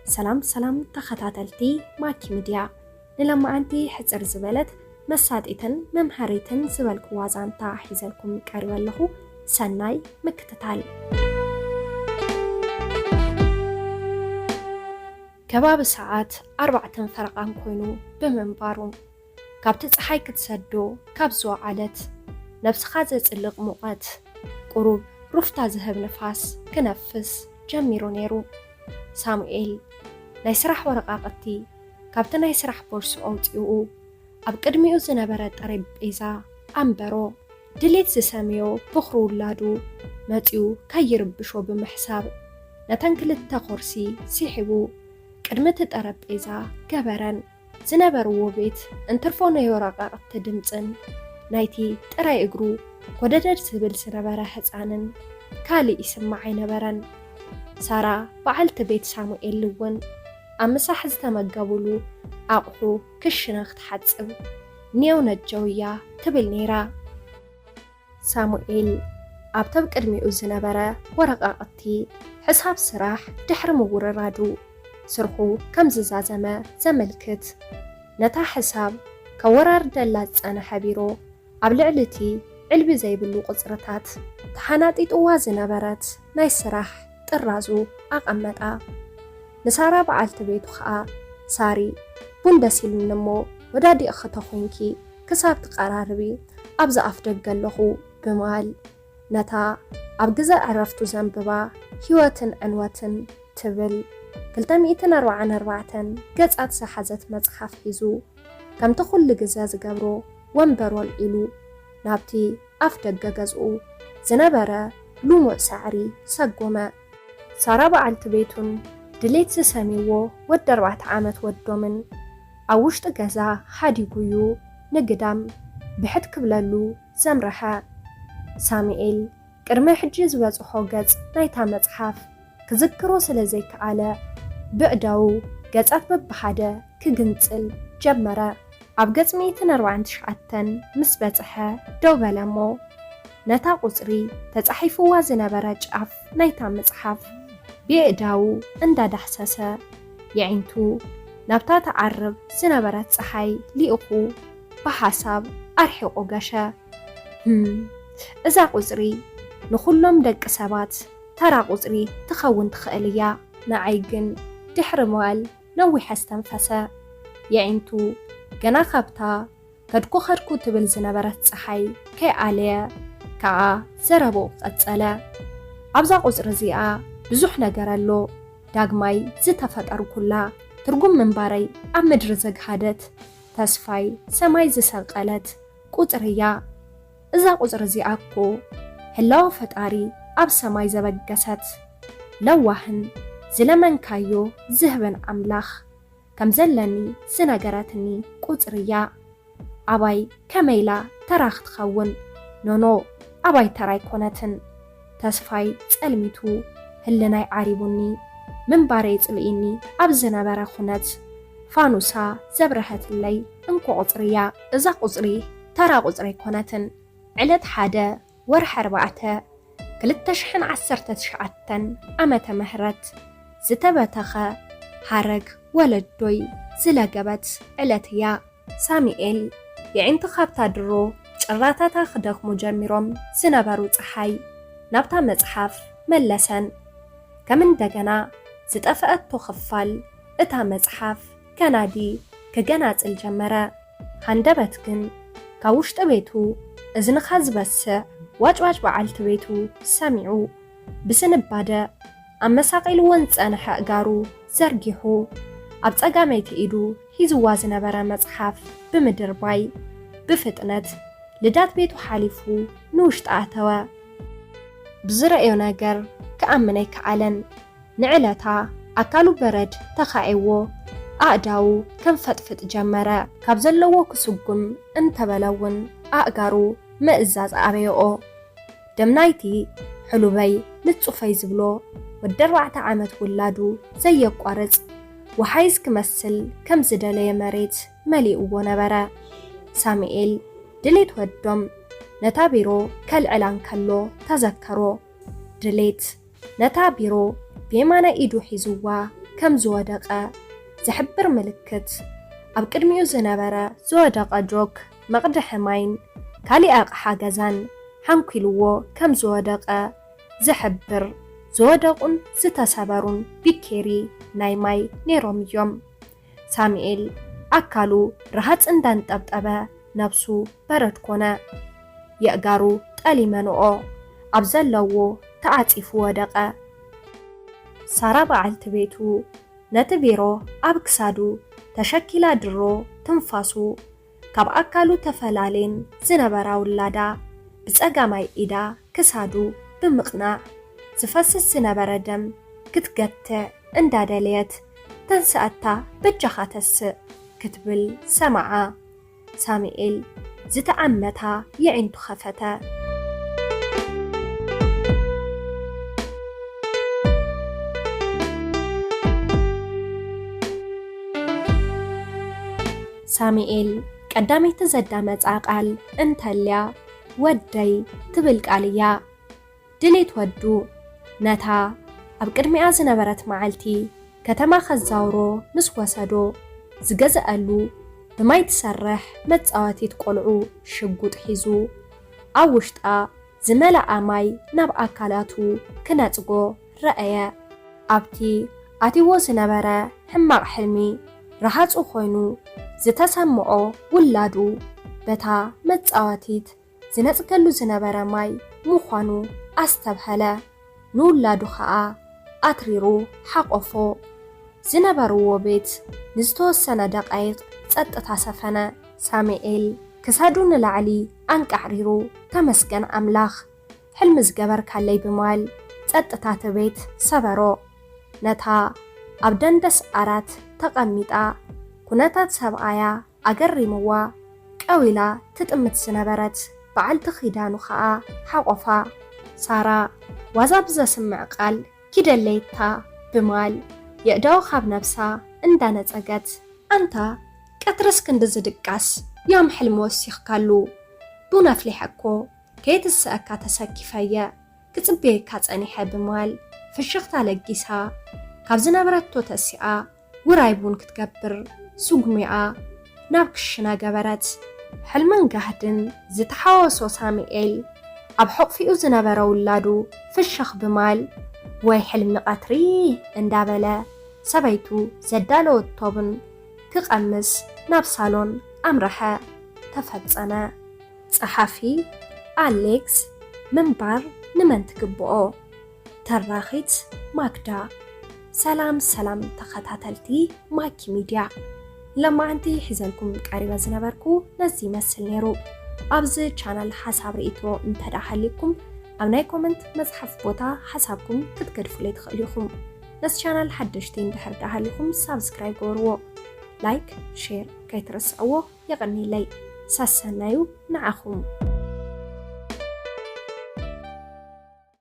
ሰላም ሰላም ተኸታተልቲ ማኪ ሚድያ፣ ንለማዓንቲ ሕጽር ዝበለት መሳጢትን መምሃሪትን ዝበልኩዋ ዛንታ ሒዘልኩም ቀሪበ ኣለኹ። ሰናይ ምክትታል። ከባቢ ሰዓት ኣርባዕተን ፈረቓን ኮይኑ ብምንባሩ፣ ካብቲ ጸሓይ ክትሰዶ ካብ ዝወዓለት፣ ነብስኻ ዘጽልቕ ሙቐት፣ ቁሩብ ሩፍታ ዝህብ ንፋስ ክነፍስ ጀሚሩ ነይሩ። ሳሙኤል ናይ ስራሕ ወረቓቕቲ ካብቲ ናይ ስራሕ ቦርሱ ኣውጺኡ ኣብ ቅድሚኡ ዝነበረ ጠረጴዛ ኣንበሮ። ድሌት ዝሰምዮ ብኹሪ ውላዱ መጺኡ ከይርብሾ ብምሕሳብ፣ ነተን ክልተ ኮርሲ ስሒቡ ቅድሚ እቲ ጠረጴዛ ገበረን። ዝነበርዎ ቤት እንትርፎ ናይ ወረቓቕቲ ድምጽን ናይቲ ጥራይ እግሩ ኮደደድ ዝብል ዝነበረ ህጻንን ካልእ ይስማዕ ኣይነበረን። ሳራ በዓልቲ ቤት ሳሙኤል እውን ኣብ ምሳሕ ዝተመገቡሉ ኣቑሑ ክሽነ ክትሓጽብ ኔው ነጀውያ ትብል ነይራ። ሳሙኤል ኣብተብ ቅድሚኡ ዝነበረ ወረቓቕቲ ሕሳብ ስራሕ ድሕሪ ምውርራዱ፣ ስርሑ ከም ዝዛዘመ ዘመልክት፣ ነታ ሕሳብ ከወራርደላ ዝጸንሐ ቢሮ፣ ኣብ ልዕሊ እቲ ዕልቢ ዘይብሉ ቁጽርታት ተሓናጢጥዋ ዝነበረት ናይ ስራሕ ጥራዙ ኣቐመጣ። ንሳራ በዓልቲ ቤቱ ኸኣ፣ ሳሪ፣ ቡን ደስ ኢሉኒ እሞ ወዳዲእኺ ተኾይንኪ ክሳብ ትቐራርቢ ኣብዚ ኣፍ ደገ ኣለኹ ብምባል፣ ነታ ኣብ ግዘ ዕረፍቱ ዘንብባ ህይወትን ዕንወትን ትብል ክልተ ሚእትን ኣርባዓን ኣርባዕተን ገጻት ዝሓዘት መጽሓፍ ሒዙ፣ ከምቲ ኩሉ ግዘ ዝገብሮ፣ ወንበር ወልዒሉ ናብቲ ኣፍ ደገ ገዝኡ ዝነበረ ልሙዕ ሳዕሪ ሰጎመ። ሳራ በዓልቲ ቤቱን ድሌት ዝሰምይዎ ወዲ ኣርባዕተ ዓመት ወዶምን ኣብ ውሽጢ ገዛ ሓዲጉ እዩ ንግዳም ብሕት ክብለሉ ዘምረሐ። ሳሙኤል ቅድሚ ሕጂ ዝበጽሖ ገጽ ናይታ መጽሓፍ ክዝክሮ ስለ ዘይከኣለ፣ ብዕዳዉ ገጻት በብሓደ ክግንጽል ጀመረ። ኣብ ገጽ ሚእትን ኣርባዓን ትሽዓተን ምስ በጽሐ ደው በለ እሞ፣ ነታ ቁጽሪ ተጻሒፍዋ ዝነበረ ጫፍ ናይታ መጽሓፍ ብየእዳዉ እንዳዳህሰሰ፣ የዒንቱ ናብታ ትዓርብ ዝነበረት ጸሓይ ልኢኹ ብሓሳብ ኣርሒቑ ገሸ። ህም፣ እዛ ቁጽሪ ንኹሎም ደቂ ሰባት ተራ ቁጽሪ ትኸውን ትኽእል እያ። ንዓይ ግን ድሕሪ ምባል ነዊሕ ኣስተንፈሰ። የዒንቱ ገና ካብታ ከድኩ ከድኩ ትብል ዝነበረት ጸሓይ ከይኣለየ ከኣ ዘረብኡ ቀጸለ። ኣብዛ ቁጽሪ እዚኣ ብዙሕ ነገር ኣሎ። ዳግማይ ዝተፈጠርኩላ፣ ትርጉም ምንባረይ ኣብ ምድሪ ዘግሃደት፣ ተስፋይ ሰማይ ዝሰንቀለት ቁጽሪ እያ። እዛ ቁጽሪ እዚኣ እኮ ህላወ ፈጣሪ ኣብ ሰማይ ዘበገሰት፣ ለዋህን ዝለመንካዮ ዝህብን ኣምላኽ ከም ዘለኒ ዝነገረትኒ ቁጽሪ እያ። ኣባይ ከመይላ ተራ ክትኸውን? ኖኖ፣ ኣባይ ተራ ኣይኮነትን። ተስፋይ ጸልሚቱ፣ ህልናይ ዓሪቡኒ፣ ምንባረይ ጽልኢኒ ኣብ ዝነበረ ኩነት፣ ፋኑሳ ዘብረሀትለይ እንኮ ቁጽሪ እያ። እዛ ቁጽሪ ተራ ቁጽሪ ኣይኮነትን። ዕለት ሓደ ወርሒ ኣርባዕተ ክልተ ሽሕን ዓሰርተ ትሽዓተን ዓመተ ምህረት ዝተበተኸ ሃረግ ወለዶይ ዝለገበት ዕለት እያ። ሳሙኤል የዒንቲ ካብታ ድሮ ጭራታታ ክደኽሙ ጀሚሮም ዝነበሩ ጸሓይ ናብታ መጽሓፍ መለሰን። ከም እንደገና ዝጠፍአቶ ክፋል እታ መጽሓፍ ከናዲ ክገናጽል ጀመረ። ሃንደበት ግን ካብ ውሽጢ ቤቱ እዝንኻ ዝበስዕ ዋጭዋጭ በዓልቲ ቤቱ ሰሚዑ፣ ብስንባደ ኣመሳቒልወን ዝጸንሐ ኣእጋሩ ዘርጊሑ፣ ኣብ ጸጋመይቲ ኢዱ ሒዝዋ ዝነበረ መጽሓፍ ብምድርባይ፣ ብፍጥነት ልዳት ቤቱ ሓሊፉ ንውሽጢ ኣተወ። ብዝረእዮ ነገር ክኣምን ኣይከኣለን። ንዕለታ ኣካሉ በረድ ተኻዒዎ፣ ኣእዳዉ ከንፈጥፍጥ ጀመረ። ካብ ዘለዎ ክስጉም እንተበለ እውን ኣእጋሩ ምእዛዝ ኣበየኦ። ደም ናይቲ ሕሉበይ ንጹፈይ ዝብሎ ወዲ ኣርባዕተ ዓመት ውላዱ ዘየቋርጽ ወሓይዝ ክመስል ከም ዝደለየ መሬት መሊእዎ ነበረ። ሳሙኤል ድሌት ወዶም ነታ ቢሮ ከልዕላ እንከሎ ተዘከሮ። ድሌት ነታ ቢሮ ብየማናይ ኢዱ ሒዝዋ ከም ዝወደቐ ዝሕብር ምልክት፣ ኣብ ቅድሚኡ ዝነበረ ዝወደቐ ጆክ፣ መቕድሒ ማይን ካልእ ኣቕሓ ገዛን ሓንኲልዎ ከም ዝወደቐ ዝሕብር ዝወደቑን ዝተሰበሩን ቢኬሪ ናይ ማይ ነይሮም እዮም። ሳሙኤል ኣካሉ ረሃጽ እንዳንጠብጠበ ነብሱ በረድ ኮነ። የእጋሩ ጠሊመንኦ ኣብ ዘለዎ ተዓጺፉ ወደቐ። ሳራ በዓልቲ ቤቱ ነቲ ቢሮ ኣብ ክሳዱ ተሸኪላ ድሮ ትንፋሱ ካብ ኣካሉ ተፈላሌን ዝነበራ ውላዳ ብጸጋማይ ኢዳ ክሳዱ ብምቕናዕ ዝፈስስ ዝነበረ ደም ክትገትዕ እንዳደለየት ተንስኣታ በጃኻ ተስእ ክትብል ሰማዓ። ሳሙኤል ዝተዓመታ የዒንቱ ኸፈተ። ሳሙኤል ቀዳመይቲ ዘዳመጻ ቃል እንተልያ ወደይ ትብል ቃል እያ። ድሌት ወዱ ነታ ኣብ ቅድሚኣ ዝነበረት መዓልቲ ከተማ ከዛውሮ ምስ ወሰዶ ዝገዘኣሉ ብማይ ትሰርሕ መጻወቲት ቆልዑ ሽጉጥ ሒዙ ኣብ ውሽጣ ዝመልኣ ማይ ናብ ኣካላቱ ክነጽጎ ረኣየ። ኣብቲ ኣትይዎ ዝነበረ ሕማቕ ሕልሚ ረሃጹ ኮይኑ ዝተሰምዖ ውላዱ በታ መጻወቲት ዝነጽገሉ ዝነበረ ማይ ምዃኑ ኣስተብሀለ። ንውላዱ ኸኣ ኣትሪሩ ሓቖፎ። ዝነበርዎ ቤት ንዝተወሰነ ደቃይቕ ጸጥታ ሰፈነ። ሳሙኤል ክሳዱ ንላዕሊ ኣንቃዕሪሩ፣ "ተመስገን ኣምላኽ፣ ሕልሚ ዝገበርካለይ" ብምባል ጸጥታ እቲ ቤት ሰበሮ። ነታ ኣብ ደንደስ ዓራት ተቐሚጣ ኩነታት ሰብኣያ ኣገሪምዋ ቀው ኢላ ትጥምት ዝነበረት በዓልቲ ኪዳኑ ኸኣ ሓቖፋ። ሳራ ዋዛ ብዘስምዕ ቃል "ኪደለይታ" ብማል የእዳው ካብ ነብሳ እንዳነጸገት፣ "ኣንታ ቀትርስ ክንዲ ዝድቃስ ያም ሕልሚ ወሲኽካሉ? ቡን ኣፍሊሐ እኮ ከየትስኣካ ተሰኪፈየ ክጽበየካ ጸኒሐ" ብማል ፍሽኽታ ለጊሳ ካብ ዝነበረቶ ተሲኣ ውራይ ቡን ክትገብር ስጉሚኣ ናብ ክሽነ ገበረት። ሕልምን ጋህድን ዝተሓወሶ ሳሙኤል ኣብ ሕቑፊኡ ዝነበረ ውላዱ ፍሽኽ ብማል "ወይ ሕልሚ ቀትሪ" እንዳበለ ሰበይቱ ዘዳለወቶ ቡን ክቐምስ ናብ ሳሎን ኣምረሐ። ተፈጸመ። ጸሓፊ ኣሌክስ። ምንባር ንመን ትግብኦ? ተራኺት ማክዳ። ሰላም ሰላም ተኸታተልቲ ማኪ ሚድያ፣ ለማዓንቲ ሒዘልኩም ቀሪበ ዝነበርኩ ነዚ ይመስል ነይሩ። ኣብዚ ቻናል ሓሳብ ርእይቶ እንተዳ ሃሊኩም ኣብ ናይ ኮመንት መጽሓፍ ቦታ ሓሳብኩም ክትገድፉለይ ትኽእሉ ኢኹም። ነዚ ቻናል ሓደሽቲ እንድሕር ዳ ሃሊኹም ሳብስክራይብ ገበርዎ፣ ላይክ፣ ሼር ከይትረስዕዎ። የቐንየለይ። ሰሰናዩ ንዓኹም።